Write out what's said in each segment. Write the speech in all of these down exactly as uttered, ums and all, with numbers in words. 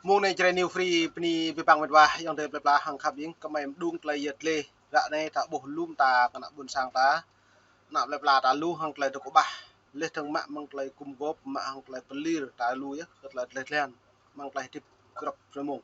Mông anai Jrai New Free bơni abih bang met wa, ayŏng adơi plơi pla hăng khăp ƀing, kơmơi mơđung tơlơi yơh tơlơi. Ră anai ta ƀuh lŏm ta kơ ană ƀôn sang ta, ană plơi pla ta lu hăng tơlơi dŏ kơƀah. Laih dơ̆ng mă mơ̆ng tơlơi gum gôp, mă hăng tơlơi pơlir ta lu yơh, kơ tơlơi tơlơi tơlơi, mơ̆ng tơlơi hơdip grăp rơmông.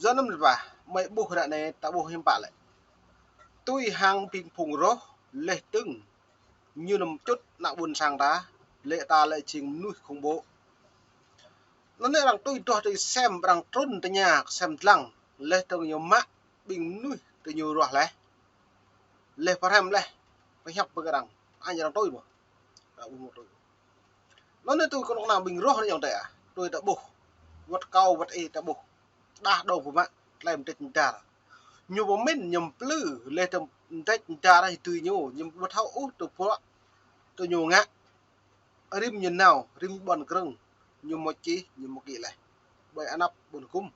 Yua anŭn met wa, mơi ƀuh ră anai ta ƀuh hiư̆m pă lĕ. Tui hăng ƀing phung roh, laih dơ̆ng ñu anăm pơčŭt ană ƀôn sang ta, lĕ ta lĕ jing mơnuih khủng bố. Anŭn anai arăng tui duah tui sem, arăng trŭn tơña sem dlăng, laih dơ̆ng ñu mă ƀing mơnuih tơ ñu ruah laih. Laih pơhrăm laih, pơhiăp pơkơđang, añ arăng tui mơ̆. Arăng ƀu mơ̆ tui. Anŭn anai tui kơnuk kơna ƀing roh anai ayŏng adơi ah, tui ta ƀuh. Wơ̆t kâo wơ̆t ih ta ƀuh. Đah dong pơmă, tơlơi mơdĕč mơdar. Ñu pơmĭn, ñu plư, laih tơ mơdĕč mơdar ih tui ñu, ñu ƀu thâo ôh tơ bruă tơ ñu ngă. Rĭm ñu nao, rĭm ƀôn krơ̆ng, ñu mơ̆ čih, ñu mơ̆ kĭ laih. Ƀơi anăp ƀôn gum.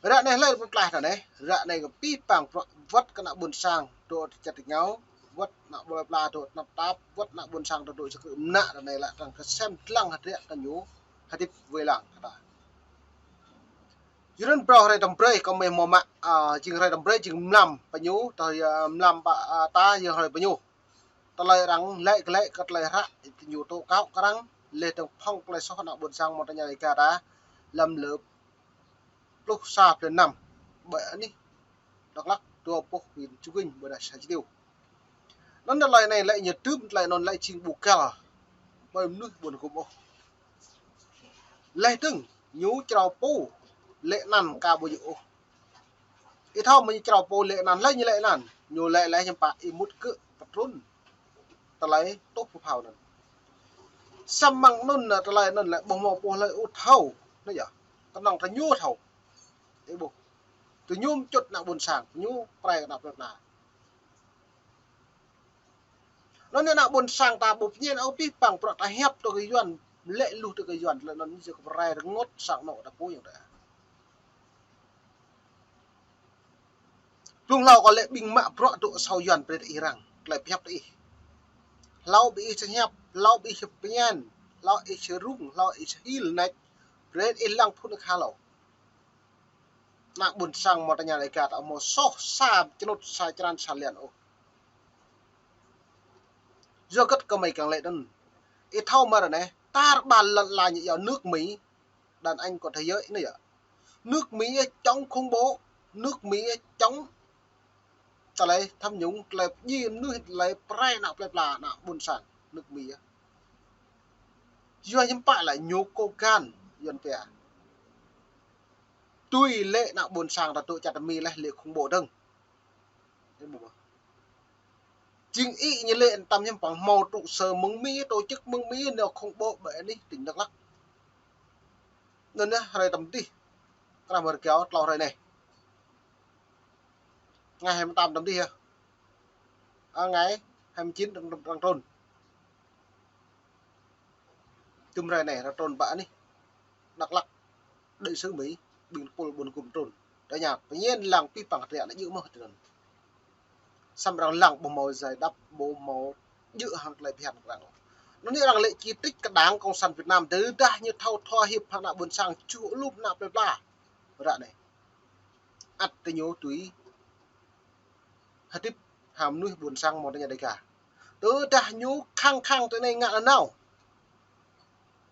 Ră anai hlơi pơklaih ta anai, ră anai kơ abih bang bruă wơ̆t kơ ană ƀôn sang dŏ tơčăt tơngao, wơ̆t ană plơi pla dŏ tơnap tap, wơ̆t ană ƀôn sang dŏ dŏ čơkơ̆ mơnă ră anai lă arăng kơsem dlăng hơdră kơ ñu hơdip wai lăng kơ ta. Yua anŭn phrâo hrơi tơm brơi kơ mơi hmâo mă, a, jing hrơi tơm brơi jing mlam pơ ñu, tơ, a, mlam pơ, a, ta jing hrơi pơ ñu. Tơlơi arăng lĕ glaĭ kơ tơlơi hră, ñu tŭ kâo kơ arăng, laih dơ̆ng phŏng tơlơi soh ană ƀôn sang Montagnard Dega ta, lăm lơ pluh sa blan năm, ƀơi anih Dak Lak, dua pluh huyện Ču Kĭng, ƀơi anăp sa čô. Anŭn tơlơi anai lĕ ñu tŭm tơlơi anŭn lĕ jing ƀu găl ƀơi mơnuih ƀôn gum ôh. Laih dơ̆ng ñu črâo pô lĕ anăn ka ƀu djơ̆ ôh. Ih thâo mơ̆ ñu črâo pô lĕ anăn, laih ñu lĕ anăn, ñu lĕ laih hiư̆m pă ih mŭt kơ pơtrŭn tơlơi tŭ pơphao anŭn. Samơ̆ anŭn tơlơi anŭn lĕ ƀu hmâo pô hlơi ôh thâo. Anai yơh, kơnơ̆ng tơ ñu thâo. Ih ƀuh. Tơ ñu pơčŭt ană ƀôn sang, tơ ñu pơrai ană plơi pla. Anŭn anai ană ƀôn sang ta ƀu pơñen ôh abih bang bruă ta hiăp tơ kơ Yuan, lĕ luh tơ kơ Yuan, tơlơi anŭn ñu kơ pơrai rơngot sang anŏ ta pô ayŏng adơi. Blung hlâo kơ lĕ ƀing mă bruă dŏ asâo Yuan brơi ih răng, tơlơi pơhiăp tơ ih. Hlâo ƀing ih či hiăp, hlâo ƀing ih či pơñen, hlâo ih či rŭng, hlâo ih či hil nač, brơi ih lăng phŭn ih kha hlâo. Ană ƀôn sang Montagnard Dega ta hmâo soh sa črŭt sa črăn sa liăn ôh. Yua hơget kơ mơi kiăng lĕ anŭn. Ih thâo mơ̆ ră anai, tar ƀar lŏn ala ñu yua nước Mỹ, đàn anh của thế giới anai yơh. Nước Mỹ chống khủng bố, nước Mỹ chống tơlơi tham nhũng, tơlơi pơdjai mơnuih, tơlơi pơrai ană plơi pla, ană ƀôn sang, nước Mỹ yơh. Yua hiư̆m pă lĕ ñu kơ găn Yuan pia. Tui lĕ ană ƀôn sang ta dŏ čăt Mi laih lĕ khủng bố dơ̆ng. Jing ih ñu lĕ tăm hiư̆m pă hmâo trụ sở mơ̆ng Mi, tổ chức mơ̆ng Mi nao khủng bố ƀơi anih tỉnh Dak Lak. Anŭn yơh hrơi tơm dih. Krah mơ̆ rơgao tlâo hrơi anai. Ngày hai mươi tám tơm dih yơh. A, ngày hai mươi chín arăng, arăng trŭn. Tơm hrơi anai arăng trŭn ƀơi anih Dak Lak, đại sứ Mi, ƀing tơpul ƀôn gum trŭn. Tơña pơñen lăng abih bang hơdră anai djơ̆ mơ̆ tui anŭn. Samơ̆ arăng lăng ƀu hmâo giải đáp, ƀu hmâo djơ̆ hăng tơlơi phiăn kơ arăng. Anŭn anai arăng lĕ chỉ trích kơ Đảng Cộng sản Việt Nam, tơdah ñu thâo thua hiệp hăng ană ƀôn sang, čuh lŭp ană plơi pla. Ră anai ăt tơ ñu tui hơdip hăng mơnuih ƀôn sang Montagnard Dega. Tơdah ñu khăng khăng tơ anai ngă nanao,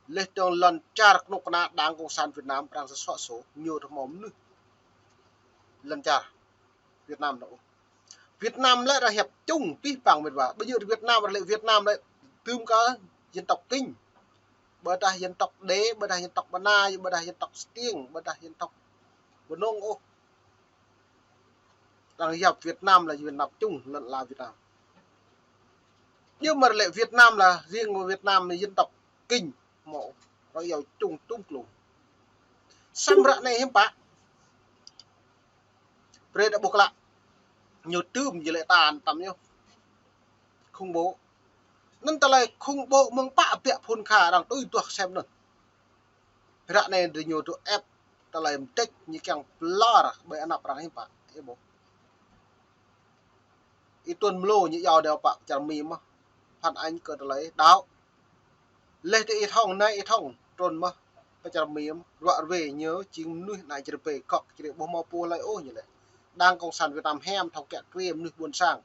laih dơ̆ng lŏn čar kơnuk kơna Đảng Cộng sản Việt Nam arăng sa sŏ sô, ñu tơ hmâo mơnuih lŏn čar Việt Nam anŭn. Việt Nam lĕ arăng hiăp čung abih bang met wa. Ƀơi anai Việt Nam lĕ, Việt Nam lĕ tơm kơ dân tộc Kinh, ƀôdah dân tộc Đê, ƀôdah dân tộc Bana, ƀôdah dân tộc Stiêng, ƀôdah dân tộc Mnông ôh. Arăng yap Việt Nam lĕ Việt Nam čung lŏn ala Việt Nam. Nhưng mà lĕ Việt Nam là riêng của Việt Nam là dân tộc Kinh, mơ̆ arăng yap čung tŭm klung. Samơ̆ ră anai hiư̆m pă. Brơi ta ƀuh klă. Ñu tơm ñu lĕ tan tăm ñu khủng bố. Anŭn tơlơi khủng bố mơ̆ng pă biă phŭn kha arăng tui duah sem anŭn. Ră anai tơ ñu tŭ ĕp tơlơi mơdĕč ñu kiăng pơlor ƀơi anăp arăng hiư̆m pă. Ih ƀuh. Ih tuan mlô ñu yua dêh pă čar Mi mơ̆. Phản ánh kơ tơlơi đăo. Laih tơ ih thŏng anai ih thŏng trŭn mơ̆. Pơ čar Mi, ruă ruê ñu jing mơnuih ană čar ƀai kŏk čar ƀu hmâo pô hlơi ôh ñu lĕ. Đảng Cộng sản Việt Nam hiam thâo kiă kriê mơnuih ƀôn sang.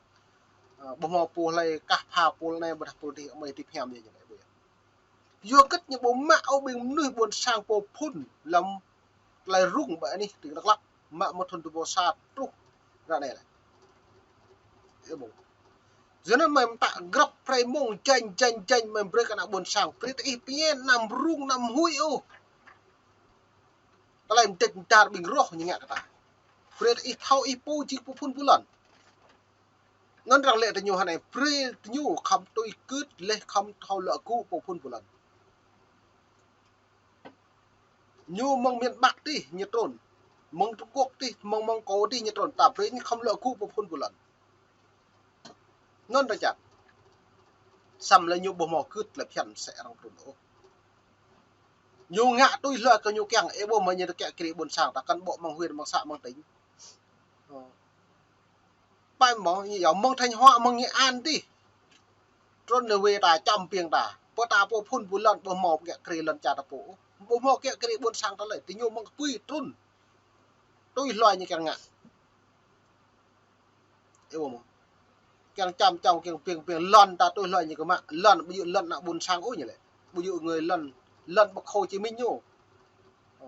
Ơ, ƀu hmâo pô hlơi kah pha pô anai ƀôdah pô adih amai hơdip hiam ñu lĕ. Yua hơget ñu ƀu mă ôh ƀing mơnuih ƀôn sang pô phŭn lăm tơlơi rŭng ƀơi anih tring Dak Lak, mă mơ̆ thŭn dua rơbâo sa truh ră anai lĕ. Yua anŭn mơ̆ mơta grăp hrơi mông jañ jañ jañ mơ̆ brơi kơ ană ƀôn sang, brơi tơ ih pơñen anăm rŭng anăm huĭ ôh. Tơlơi mơdĕč mơdar ƀing roh ñu ngă kơ ta. Brơi tơ ih thâo ih pô jing pô phŭn pô lŏn. Anŭn arăng lĕ tơ ñu hơnai, brơi tơ ñu khŏm tui gưt leh khŏm thâo luă gŭ pô phŭn pô lŏn. Ñu mơ̆ng miền Bắc tih ñu trŭn. Mơ̆ng Trung Quốc tih, mơ̆ng Mông Cổ tih ñu trŭn, ta brơi ñu khŏm luă gŭ pô phŭn pô lŏn. Anŭn ta čang. Samơ̆ lĕ ñu ƀu hmâo gưt lĕ phiăn sĕ arăng trŭn ôh. Ñu ngă tui hloi kơ ñu kiăng, ơ ƀu mơ̆ ñu tơ kiă kriê ƀôn sang ta, cán bộ mơ̆ng huyện, mơ̆ng xã, mơ̆ng tỉnh. Ơ. Ƀai mơ̆, ñu yua mơ̆ng Thanh Hóa, mơ̆ng Nghệ An tih. Trŭn nao wai ta, čăm ƀing ta. Pơ ta pô phŭn pô lŏn, ƀu hmâo kiă kriê lŏn čar ta pô. Ƀu hmâo kiă kriê ƀôn sang ta lĕ, tơ ñu mơ̆ng kơpui trŭn. Tui hloi ñu kiăng ngă. Ơ ƀu mơ̆. Kiăng čăm čăm, kiăng ƀing ƀing lŏn ta tui hloi ñu kơ mă. Lŏn, ƀu djơ̆ lŏn ană ƀôn sang ôh ñu lĕ. Ƀu djơ̆ người lŏn, lŏn Bác Hồ Chí Minh ñu.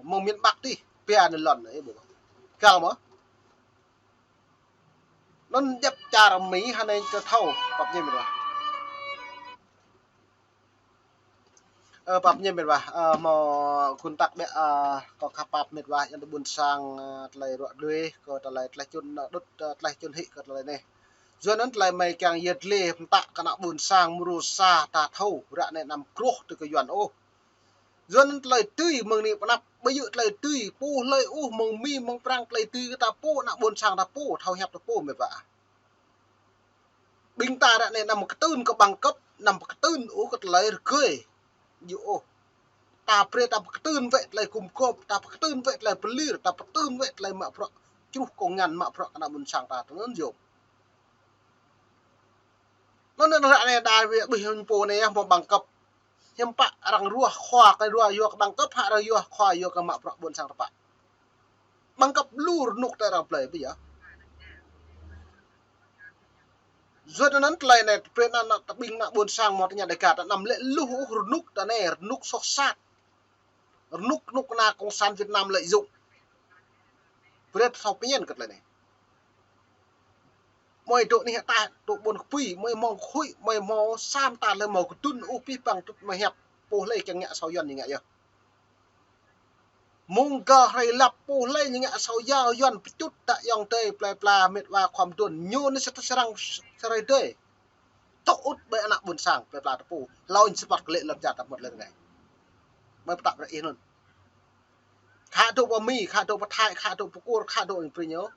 Mơ̆ng miền Bắc tih, pia anai lŏn, ơ ƀu mơ̆. Kiăng mơ̆. Anŭn djŏp čar Mi hơnai kơ thâo, pap ñen mĕt wa. Ơ, pap ñen mĕt wa, ơ, hmâo kơnăl tăk ƀĕ, ơ, kâo khăp pap mĕt wa, yang tơ ƀôn sang, ơ, tơlơi ruă đuê, kơ tơlơi tơleh čun, ơ, đŭt, ơ, tơleh čun hĭ kơ tơlơi anai. Yua anŭn tơlơi mơi kiăng yơh lĕ pơtă kơ ană ƀôn sang mrô sa ta thâo, ră anai anăm krŏh tơ kơ Yuan ôh. Yua anŭn tơlơi tui mơ̆ng anai pơ anăp, ƀu djơ̆ tơlơi tui, pô hlơi ôh mơ̆ng Mi, mơ̆ng Prăng tơlơi tui kơ ta pô, ană ƀôn sang ta pô, thâo hiăp ta pô mĕt wa. Ƀing ta ră anai anăm kơtưn kơ bằng cấp, anăm kơtưn ôh kơ tơlơi rơgơi. Djơ̆ ôh. Ta brơi ta pơkơtưn wơ̆t tơlơi gum gôp, ta pơkơtưn wơ̆t tơlơi pơlir, ta pơkơtưn wơ̆t tơlơi mă bruă, čruh kông ngăn mă bruă kơ ană ƀôn sang ta tơ anŭn yơh. Anŭn anŭn ră anai đa wơ̆t ƀing pô anai yơh hmâo bằng cấp. Hiư̆m pă arăng ruah khua kơ ruah yua kơ bằng cấp hă arăng ruah khua yua kơ mă bruă ƀôn sang tơpă. Bằng cấp lu rơnŭk tơ arăng plơi ƀu yơh. Yua anŭn tơlơi anai, brơi ană, ană ta ƀing ană ƀôn sang hmâo tơña Dega ta anăm lĕ luh ôh rơnŭk ta anai, rơnŭk soh sat. Rơnŭk, rơnŭk kơna Cộng sản Việt Nam lợi dụng. Brơi ta thâo pơñen kơ tơlơi anai. Mơi dŏ anih ta, dŏ ƀôn kơpui, mơi hmâo huĭ, mơi hmâo sa mơta lĕ hmâo kơdŭn ôh pih păng tŭt mơi hiăp. Pô hlơi kiăng ngă asâo Yuan ñu ngă yơh. Mơ̆ng gah hrơi lăp pô hlơi ñu ngă asâo Yuan pơčŭt ta ayŏng adơi plơi pla mĕt wa khua mơdôn ñu anai sa tơ sơrăng sa hrơi adơi. Tŏ ŭt ƀơi ană ƀôn sang plơi pla ta pô. Hlâo ñu sơpăt kơ lĕ lŏn čar ta mơ̆t lĕ rơngai. Mơi pơtă brơi ih anŭn. Khă dŏ pơ Mi, khă dŏ pơ Thái, khă dŏ pơ Kur, khă dŏ ñu brơi ñu.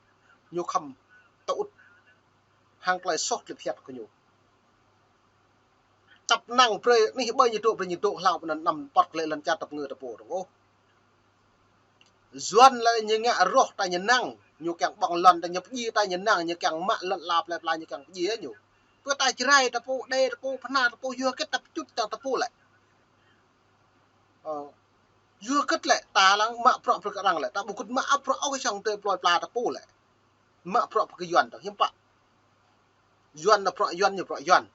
Ñu khŏm tŏ ŭt. Hăng tơlơi soh tơlơi phiăn kơ ñu. Tăp năng brơi anih ƀơi ñu dŏ, brơi ñu dŏ hlâo pơ anŭn anăm păt kơ lĕ lŏn čar ta pơngư ta pô dơ̆ng ôh. Yuan lĕ ñu ngă roh ta ñu năng, ñu kiăng ƀơ̆ng lŏn ta ñu pơdjai ta ñu năng, ñu kiăng mă lŏn ala plơi pla ñu kiăng pơdjai ñu. Pơ ta Jrai ta pô, Đê ta pô, Bơhnar ta pô, yua hơget ta pơčŭt ta ta pô lĕ. Ơ, yua hơget lĕ, ta lăng mă bruă brơi kơ arăng lĕ, ta ƀu kŭt mă bruă ôh kơ ayŏng adơi plơi pla ta pô lĕ. Mă bruă brơi kơ Yuan ta, hiư̆m pă. Yuan lĕ bruă Yuan ñu bruă Yuan.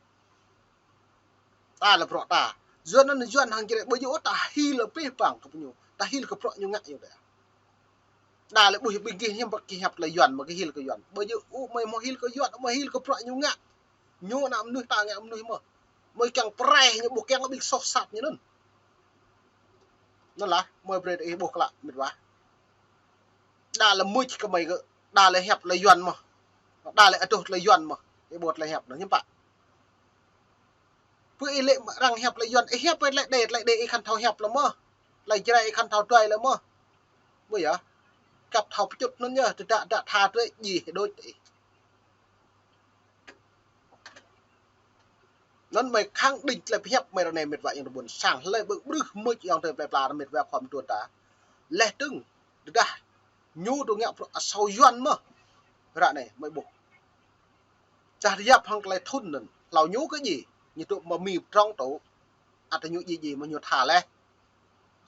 Ta lĕ bruă ta. Yuan anŭn Yuan hăng Jrai ƀu djơ̆ ôh ta hil pih păng kơ ñu. Ta hil kơ bruă ñu ngă yơh ta. Đa lĕ ƀuh ƀing gih hiư̆m pă gih hiăp tơlơi Yuan mơ̆ gih hil kơ Yuan. Ƀu djơ̆ ôh mơi hmâo hil kơ Yuan, mơi hil kơ bruă ñu ngă. Ñu ană mơnuih ta ngă mơnuih mơ̆. Mơi kiăng pơrai ñu ƀu kiăng ƀing soh sat ñu anŭn. Anŭn lah, mơi brơi ih ƀuh klă mĕt wa. Đa lĕ mưč kơ mơi gơ̆, đa lĕ hiăp tơlơi Yuan mơ̆. Đa lĕ adoh tơlơi Yuan mơ̆. Ih ƀuh tơlơi hiăp anŭn hiư̆m pă. Pơ ih lĕ arăng hiăp tơlơi Yuan, ih hiăp tơlơi Đê, tơlơi Đê ih khăn thâo hiăp lĕ mơ̆. Tơlơi Jrai ih khăn thâo duai lĕ mơ̆. Ƀu yơh. Kăp thâo pơčŭt anŭn yơh, tơdah, dah tha drơi djai đôč ih. Anŭn mơi khăng đĭ tơlơi pơhiăp mơi ră anai mĕt wa ayŏng adơi ƀôn sang, hlơi ƀơ̆ng ƀrưh mưč ayŏng adơi plơi pla mĕt wa khua mơdôn ta. Leh dơ̆ng, tơdah ñu dŏ ngă bruă asâo Yuan mơ̆. Ră anai mơi ƀuh. Čah yap hăng tơlơi thŭn anŭn, hlâo ñu kơ djai, ñu dŏ pơ Mi pơdrŏng tŏ. Ăt ñu djai djai mơ̆ ñu tha leh.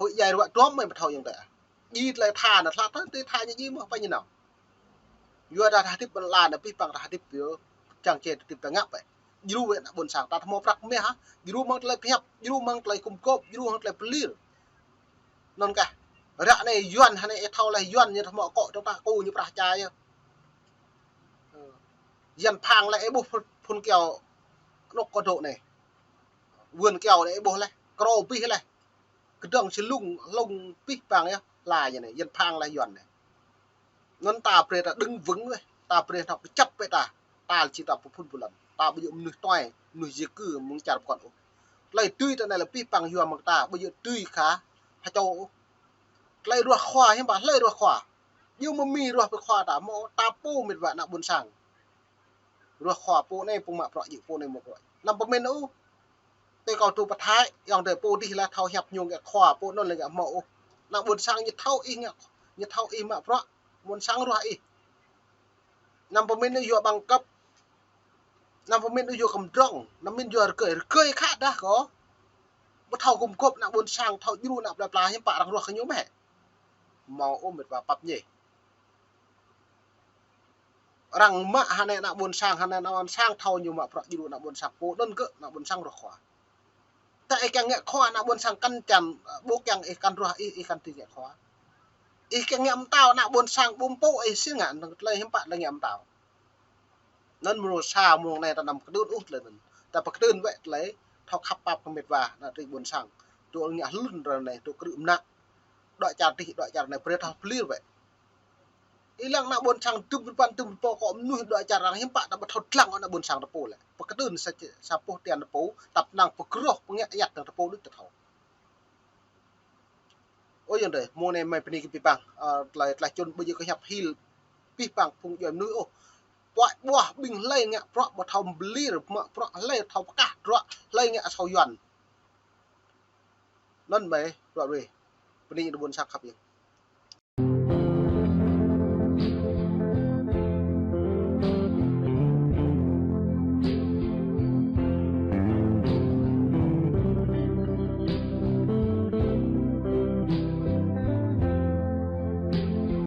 Hơi djai ruă trom mơi ƀu thâo yơ̆ng tơi. Djai tơlơi tha anŭn tơlơi tha, tơlơi tha ñu djai mơ̆, pă ñu nao. Yua ta hơdip ƀơi lŏn anai abih bang ta hơdip yơh, čang čê hơdip ta ngă pĕ. Djru wĕ ană ƀôn sang, ta hmâo prăk mah hă? Djru mơ̆ng tơlơi pơhiăp, djru mơ̆ng tơlơi gum gôp, djru mơ̆ng tơlơi pơlir. Anŭn kah. Ră anai Yuan, hơnai ih thâo laih Yuan ñu hmâo akŏ tơ̆ng ta kơ ñu prah čar yơh. Yuan phang laih ih ƀuh phun, phun kyâo anŏ kơ dŏ anai. Wơn kyâo anai ih ƀuh laih, krô abih laih. Kơdơ̆ng si lung, lung abih bang yơh, hla ñu anai, Yuan phang laih Yuan anai. Anŭn ta brơi ta đơ̆ng wơ̆ng wĕ, ta brơi ta kơjăp wĕ ta, ta či ta pơphun pơlŏn, ta ƀu djơ̆ mơnuih tuai, mơnuih di cư mơ̆ng čar pơkŏn ôh. Tơlơi tui ta anai lĕ abih bang yua mơ̆ng ta, ƀu djơ̆ tui kha, ha čô ôh. Tơlơi ruah khua, hiư̆m pă tơlơi ruah khua. Djơ̆ mơ̆ mĭn ruah pơ khua ta, mơ̆ ta pô mĕt wa ană ƀôn sang. Ruah khua pô anai pô mă bruă djơ̆ pô anai mă bruă. Anăm pơmĭn ôh. Tui kâo tŭ pơthai, yŏng tơi pô dih laih thâo hiăp ñu ngă khua, pô anŭn laih ngă hmâo ôh. Ană ƀôn sang ñu thâo ih ngă, ñu thâo ih mă bruă, ƀôn sang ruah ih. Anăm pơmĭn ôh yua bằng cấp. Anăm pơmĭn ôh yua kơmdrŏng, anăm pơmĭn yua rơgơi, rơgơi khă dah kâo. Ƀu thâo gum gôp ană ƀôn sang, thâo djru ană plơi pla, hiư̆m pă arăng ruah kơ ñu mơ̆. Hmâo ôh mĕt wa pap ñe. Arăng mă hơnai ană ƀôn sang, hơnai ană ƀôn sang thâo ñu mă bruă djru ană ƀôn sang pô anŭn kơ ană ƀôn sang ruah khua. Ta ih kiăng ngă khua ană ƀôn sang kăn čan, ƀu kiăng ih kăn ruah ih, ih kăn tui ngă khua. Ih kiăng ngă mơtao ană ƀôn sang ƀu pô ih si ngă, anŭn tơlơi hiư̆m pă tơlơi ngă mơtao. Anŭn mrô sa mông anai ta anăm kơdŭn ôh tơlơi anŭn. Ta pơkơdŭn wĕ tơlơi, thâo khăp pap kơ mĕt wa, ană tring ƀôn sang. Tŭ ngă hlŭn ră anai, tŭ krư̆ mơnă. Dŏ čar dih, dŏ čar anai, brơi thâo pơlir wĕ. Ih lăng ană ƀôn sang tŭm rơpan tŭm rơpô kơ mơnuih dŏ čar arăng hiư̆m pă ta ƀu thâo lăng ană ƀôn sang ta pô lĕ. Pơkơdŭn sa, sa pô tian ta pô, ta pơnăng pơgrôh pơngă ayăt ta pô đôč ta thâo. Ơ yŏng tơi, mông anai mơi bơni kơ abih bang, ơ, tơlơi, tơlơi čun ƀu djơ̆ kơ hiăp hil abih bang phung djuai mơnuih ôh. Puăi ƀuah ƀing hlơi ngă bruă ƀu thâo pơlir, mă bruă hlơi thâo pơkah bruă, hlơi ngă asâo Yuan. Anŭn mơi, bruă ruai. Bơni ană ƀôn sang khăp yơh.